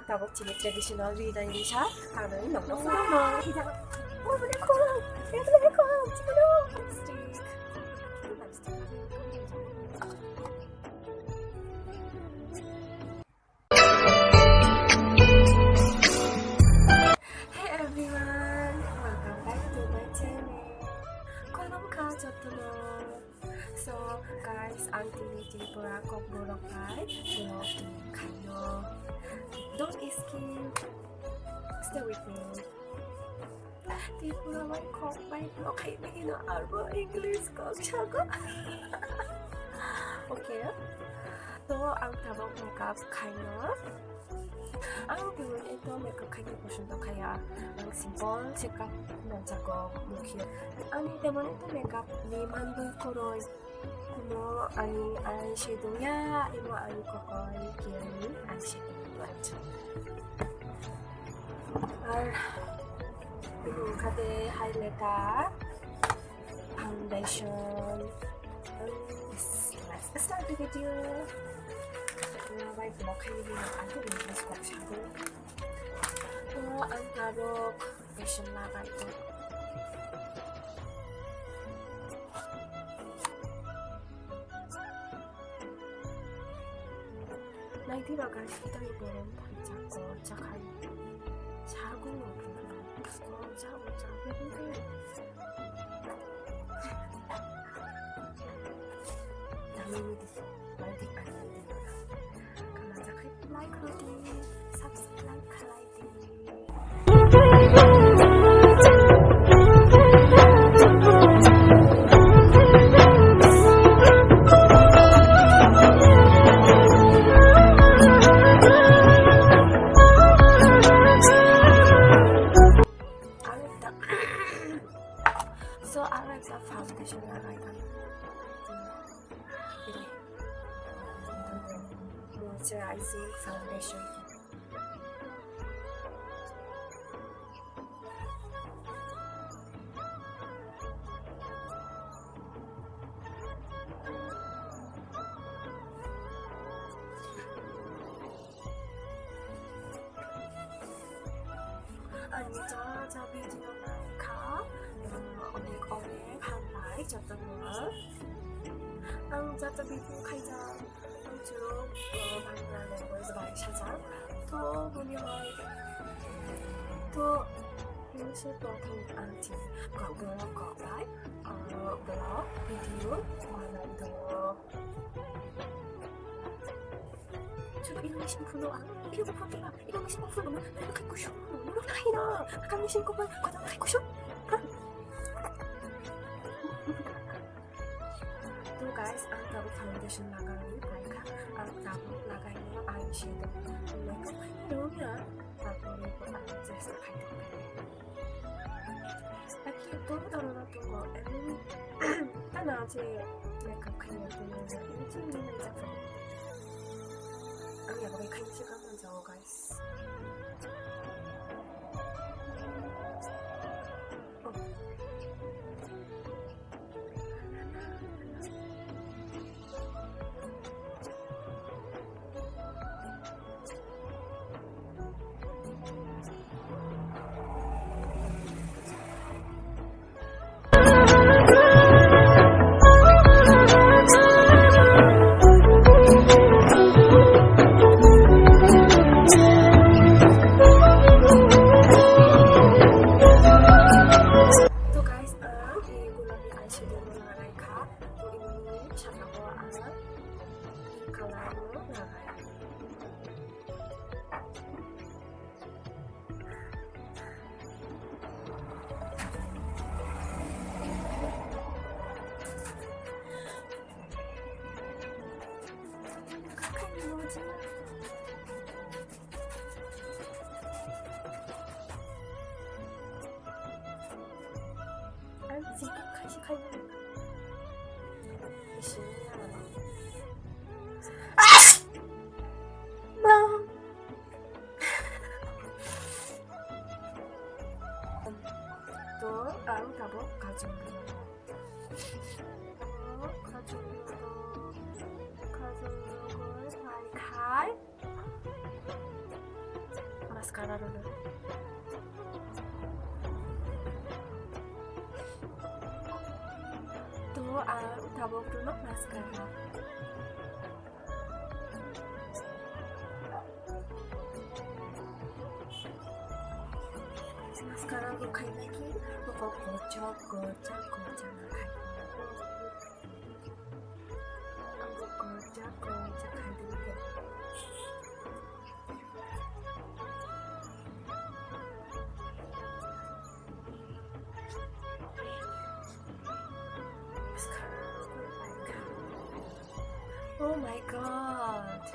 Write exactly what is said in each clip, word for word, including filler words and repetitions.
Tabuk chini traditional ri nai ri sa, ang nai nokno phunukno. Oh, bole khum, bole khum, chikunu. Lipstick. Hey everyone, welcome back to my channel. Khulumkha jotono. So guys, ang tini Tripura Kokborok bai vlog tini khaio. Don't skip. Stay with me. Tripura bai kok bai vlog khai bini no arbo English kok sago. Okay. To ang tabuk makeup khaino. Ang tini ekdom makeup khaini poson to khaya. Ang simple se kap manjago mukhe. Ani temon ekdom makeup ni manbui koroi. Imo ani eyeshadow ya, imo ani kokoi kiyani eyeshadow mancha. Ar imo khate highlighter, foundation. Let's start the video. Bai vlog khai ni ang tu ni kok sago. To ang tabuk foundation lagai ko. Naidi ba guys, kita ni borong panchak ko chakai. Chago no ko chago chago. Dami ni di, like di, like di. Kama chakai like rodi, subscribe khalai. So, I like the foundation that I got. Moisturizing foundation. Ani cha cha video naikha, onek onek hambai jotono. Ang cha cha video khaijak. Ang chwng, uh, Bangla language bai sajak. To boni bai, to, nung se prothom ang chini kok borok kok bai, uh, vlog video banai tongo. Chwng English ni phunuk ang, English ni phunuk ang, English ni phunuk ang, English ni phunuk ang, English ni phunuk ang. To guys, ang tabuk foundation lagai paikha, ang tabuk lagai no eyeshadow. Makeup khaina rwngya, tabuk makeup ang chesta khaina rwngya. Aki to doro na tungo, and then tana je makeup khaina rwngya, and then je ni nai jak. Ang yago bai khaina se kamo jago guys. To guys, ang i gulabi eyeshadow no lagai kha. To ini saka o ang i color no lagai. To ang tabuk kajol rwgo. Tabuk kajol rwgo. Kajol rwgwi naikhai. Mascara rwno. To ang tabuk rwno mascara. Mascara rw khaina khe bukhuk kochok kochok kochok khai. Ang bukhuk kochok kochok khai. Oh my God.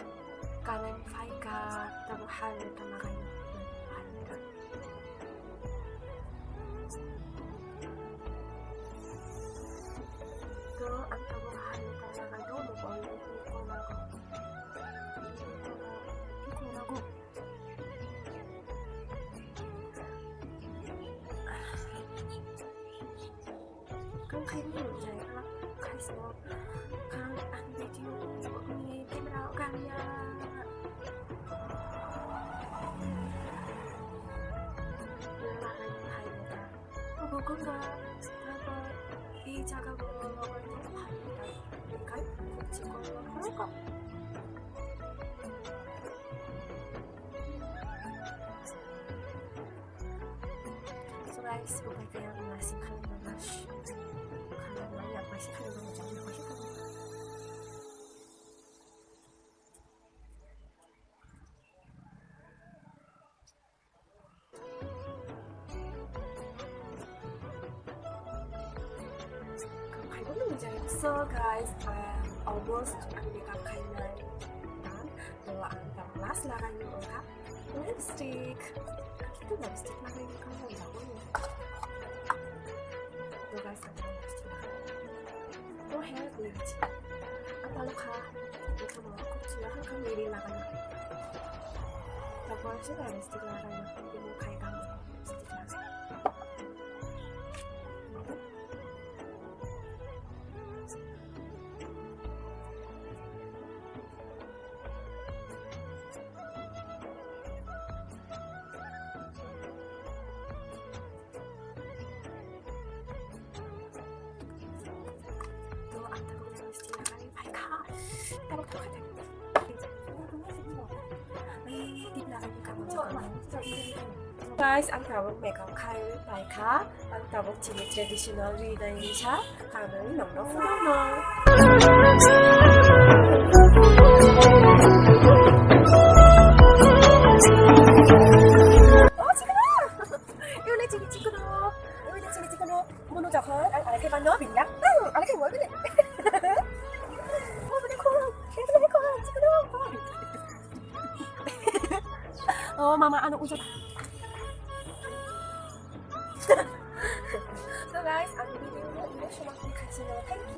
Current phaikha, tabuk hal tama kaino. To ang tabuk hal tama kaino, mobile ko nago. Ko nago. Kang khai ni jai kha, khai so, kang ang video ni camera kang ya. Bukunga, tabo, i jaga bo, kai, chikon, ko. So guys, upay kaya ang lasing kami na mas. Kami na ya, pasi kami na mas. So guys, I'm almost ang makeup khainai done. So ang tang last lagai ni wngkha lipstick. Ang khe lipstick lagai ni kha mo jago ni. So guys, ang lipstick lagai. Oh, hair bleach. Ang talo kha. Ito mo, kung sila kha kami rin lagai. Tapos yung lipstick lagai na. Yung mo khai kami. Guys, ang tabuk makeup khai paikha, ang tabuk chini traditional ri nai sa, kami nongno phunukno. Oh, chikno! Yule chini chikno! Yule chini chikno! Mono jakhon ang alai khe banno bini yak. Ang alai khe wal bini. Oh, bini khorang. Bini khorang. Chikno. Oh, mama, ano ujak. So guys, ang video no ino sumang khaisino. Thank you.